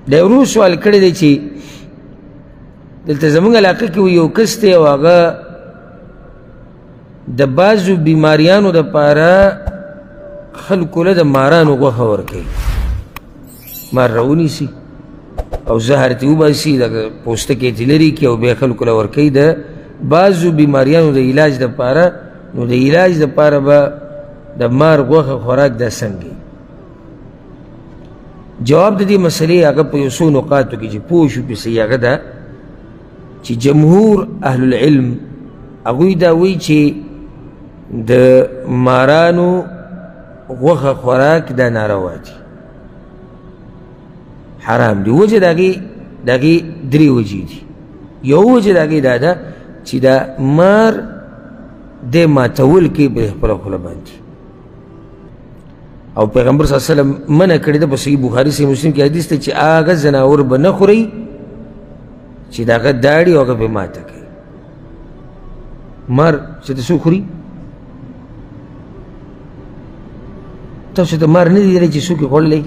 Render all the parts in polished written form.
دا ورور سوال کړی دی چې دلته زموږ علاقه کې یو کس دی او هغه د بعضو بیماریانو دپاره خلکو له د مارانو غوښه ورکوي. مار راونیسي او زهر ترې وباسي، د پوستکی ترې لرې کړي او بیا خلکو له ورکوي د بعضو بیماریانو د علاج دپاره. نو د علاج دپاره به د مار غوښه خوراک دا څنګه؟ جواب د دې مسئلې هغه په یو څو نقاطو کې چې پوه شو پې صحیح، هغه ده چې جمهور اهل العلم هغوی دا وایي چې د مارانو غوښه خوراک دا ناروا دي، حرام دي. وجه د هغې درې وجې دي. یو وجه د هغې دا ده چې دا مار دی ماتول کوي په خپله خوله باندې، او پیغمبر صلی الله علیه وسلم منع کړې ده په صحیح بخاري صحیح مسلم کې حدیث دی چې هغه ځناور به نه خورئ چې د هغه داړي او هغه پرې ماته کوي. مار چې ته څوک خوري؟ تاسو ته مار نه دی لیدلی چې څوک یې خوړلی؟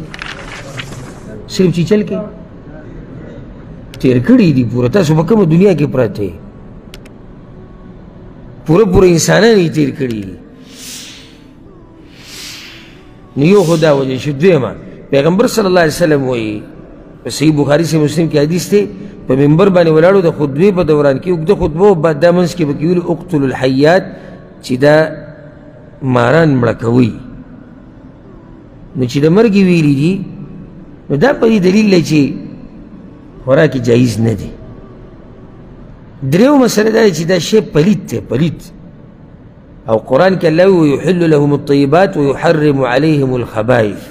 صرف چیچل کې تېر کړي دي پوره. تاسو په کومه دنیا کې پراته یئ؟ پوره پوره انسانان یې تېر کړي دي. نو یو خو دا وجه شو. دویمه، پیغمبر صلی الله علیه وسلم وایي په صحیح بخاري صحیح مسلم کې حدیث دی، په منبر باندې ولاړو د خطبې په دوران کې اوږده خطبه وه، دا منځ کې پکې ویلو اقتلوا الحیات، چې دا ماران مړه کوئ. نو چې د مرګ یې ویلي دي نو دا په دې دلیل دی چې خوراک یې جایز نه دی. درېیمه مسله دا ده چې دا شی پلیت دی، پلیت، او قرآن کې الله وایي ویحل لهم الطیبات ویحرم علیهم الخبائث.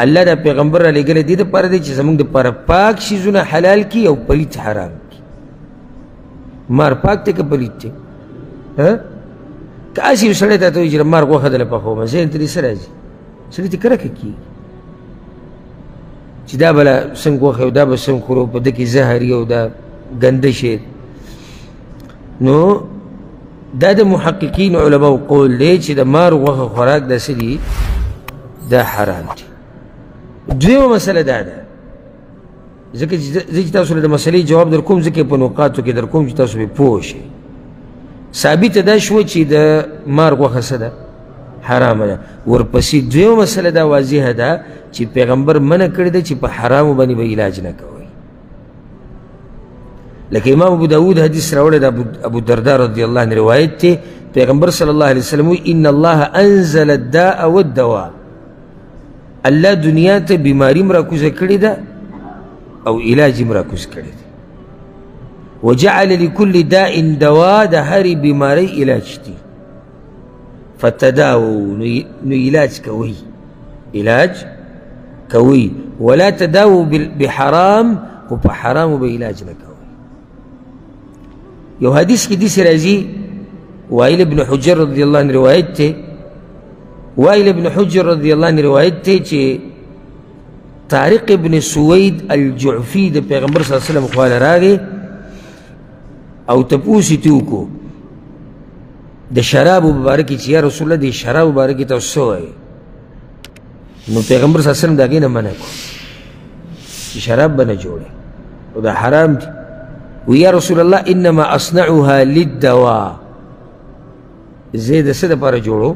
الله دا پیغمبر را لېږلی دې دپاره دی چې زموږ دپاره پاک شیزونه حلال کړي او پلیت حرام کړي. مار پاک دی که پلیت دی؟ که هسې یو سړی تا ته وایي چې مار غوښه درله پخوم، ذهن ته دې څه راځي؟ سړي ته کرکه کېږي چې دا به لا څنګه غوښه او دا به څنګه خورو، په ده کې زهر او دا ګنده شی. نو دا د محققین علماو قول دی چې د مار غوښه خوراک دا څه دي؟ دا حرام دي. دویمه مسله دا ده، ځکه زه چې تاسو له د مسلې جواب در کوم، ځکه په نقاطو کې در کوم چې تاسو پرې پوه شئ. ثابته دا شوه چې د مار غوښه څه ده؟ حرامه ده. ورپسې دویمه مسله دا واضحه ده چې پیغمبر منع کړې ده چې په حرامو باندې به علاج نه کوئ. لکه امام ابو داود حدیث راوړی د ابو الدرداء رضی الله عنه روایت دی، پیغمبر صلی الله علیه وسلم وایي ان الله انزل الداء والدواء، الله دنیا ته بیماري هم راکوزه کړې ده او علاج هم راکوز کړی دی. وجعل لكل داء دواء، د هرې بیمارۍ علاج دی. فتداووا، نو علاج کوئ، علاج کوئ. ولا تداووا بحرام، خو په حرامو به علاج نه کوئ. یو حدیث کې داسې راځي، وائل ابن حجر رضی الله عنه روایت دی، وائل ابن حجر رضی الله عنه روایت دی چې طارق ابن سوید الجعفي د پیغمبر صلی الله علیه وسلم خواله راغی او تپوس یې ترې وکړو د شرابو په باره کې چې یا رسول الله د شرابو باره کې تاسو څه وایئ؟ نو پیغمبر صلی الله علیه وسلم د هغې نه منع کړو چې شراب به نه جوړې او دا حرام دي. وی یا رسول الله انما اصنعها للدواء، زه د څه دپاره جوړو؟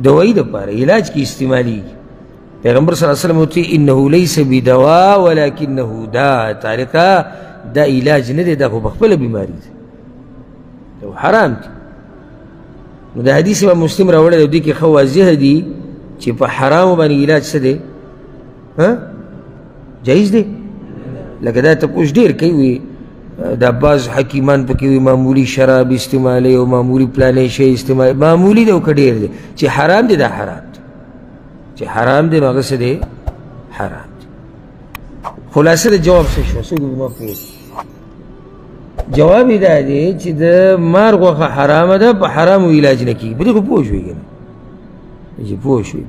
دوایي دپاره، علاج کې استعمالیږي. پیغمبر صلی الله علیه وسلم ورته انه لیس بدواء ولکنه داء. طارقه دا علاج نه دی، دا خو په خپله بیماري ده، دا حرام دی. نو دا حدیث امام مسلم راوړی دی، دې کې ښه واضح دي چې په حرامو باندې علاج څه دی؟ جایز دی. لکه دا تپوس ډېر کوي، وي دا بعض حکیمان پکې وي معمولي شراب استعمالوي او معمولي پلانی شی استعمالوي، معمولي دی او که ډېر دی؟ چې حرام دی دا حرام دی، چې حرام دی نو هغه څه دی؟ حرام دی. خلاصه د جواب څه شو؟ څوک ما پوه؟ جواب یې دا دی چې د مار غوښه حرامه ده، په حرامو علاج نه کېږي. په دې خو پوه شوې که نه؟ چې پوه شوې.